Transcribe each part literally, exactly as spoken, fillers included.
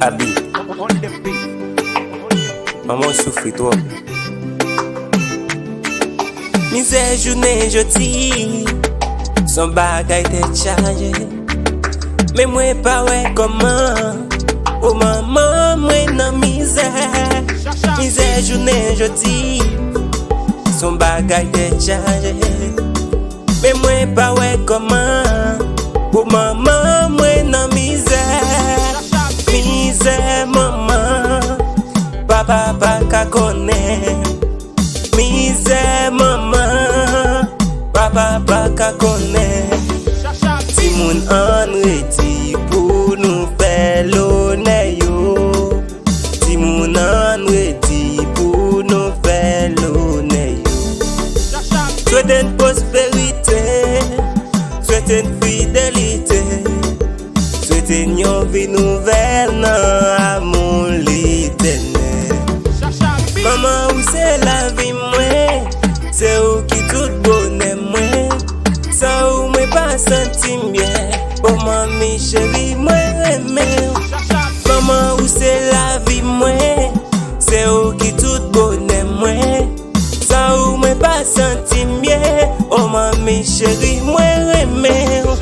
Abi, manman w soufri twòp. Mizè jounen jodi, s on bagay tèt chaje. Men mwen pa wè kòman, o manman mwen nan mizè. Mizè jounen jodi, s on bagay tèt chaje. Men mwen pa wè kòman, o manman mwen nan mizè. Mizè manman, papa pa ka konnen. Mizè manman, papa pa ka konnen. Timoun ann redi pou nou fè lonè yo. Timoun ann redi pou nou fè lonè yo. Swete n pwosperite, swete n fidelite. Swete n yon vi nouvèl nan amou Letènèl. Manman, ou se lavi mwen, se ou ki tout bonè mwen. San ou mwen pa santi m byen. O manmi cheri, mwen renmen w. Manman, ou se lavi mwen, se ou ki tout bonè mwen. San ou mwen pa santi m byen. O manmi cheri, mwen renmen w.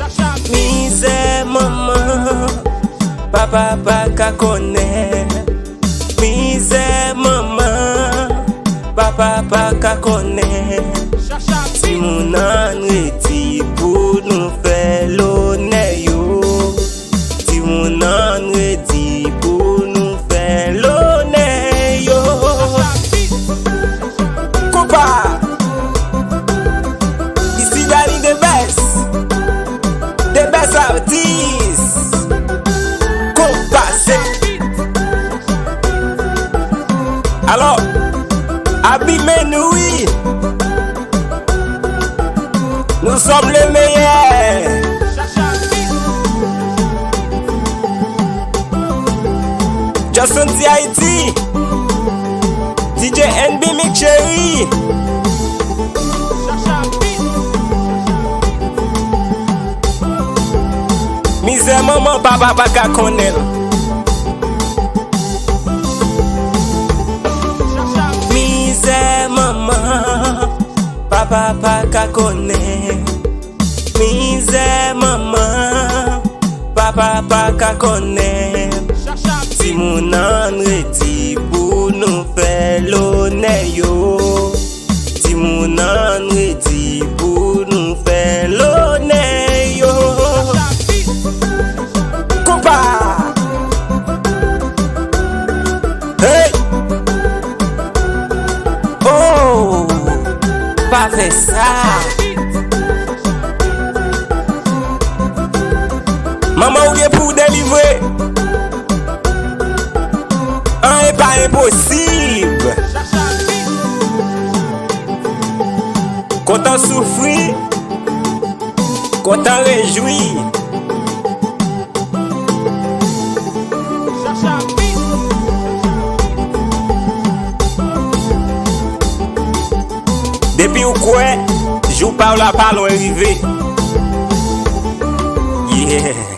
Mizè manman, papa pa ka konnen. Mizè manman, papa pa ka konnen. Timoun ann redi pou nou fè lonè yo. Timoun ann redi pou nou fè lonè yo. Konpa! Isi Dany the best. The best artist. Konpa se. Alò, Abi men nou wi. Nous sommes les meilleurs. Justin T Haïti. D J N B Mix Chéri. Mizè manman, papa pa ka konnen l. Mizè manman, papa pa ka konnen. Mizè manman, papa pa ka konnen. Timoun ann redi pou nou fè lonè yo. Timoun ann redi pou nou fè lonè yo. Konpa! Hey! Oh! Pa fè sa! Manman, ou gen pou w delivre. Anyen pa enposib. Kontan soufri, kontan rejwi. Depi w kwè, jou pa w la pa lwen rive. Yeah.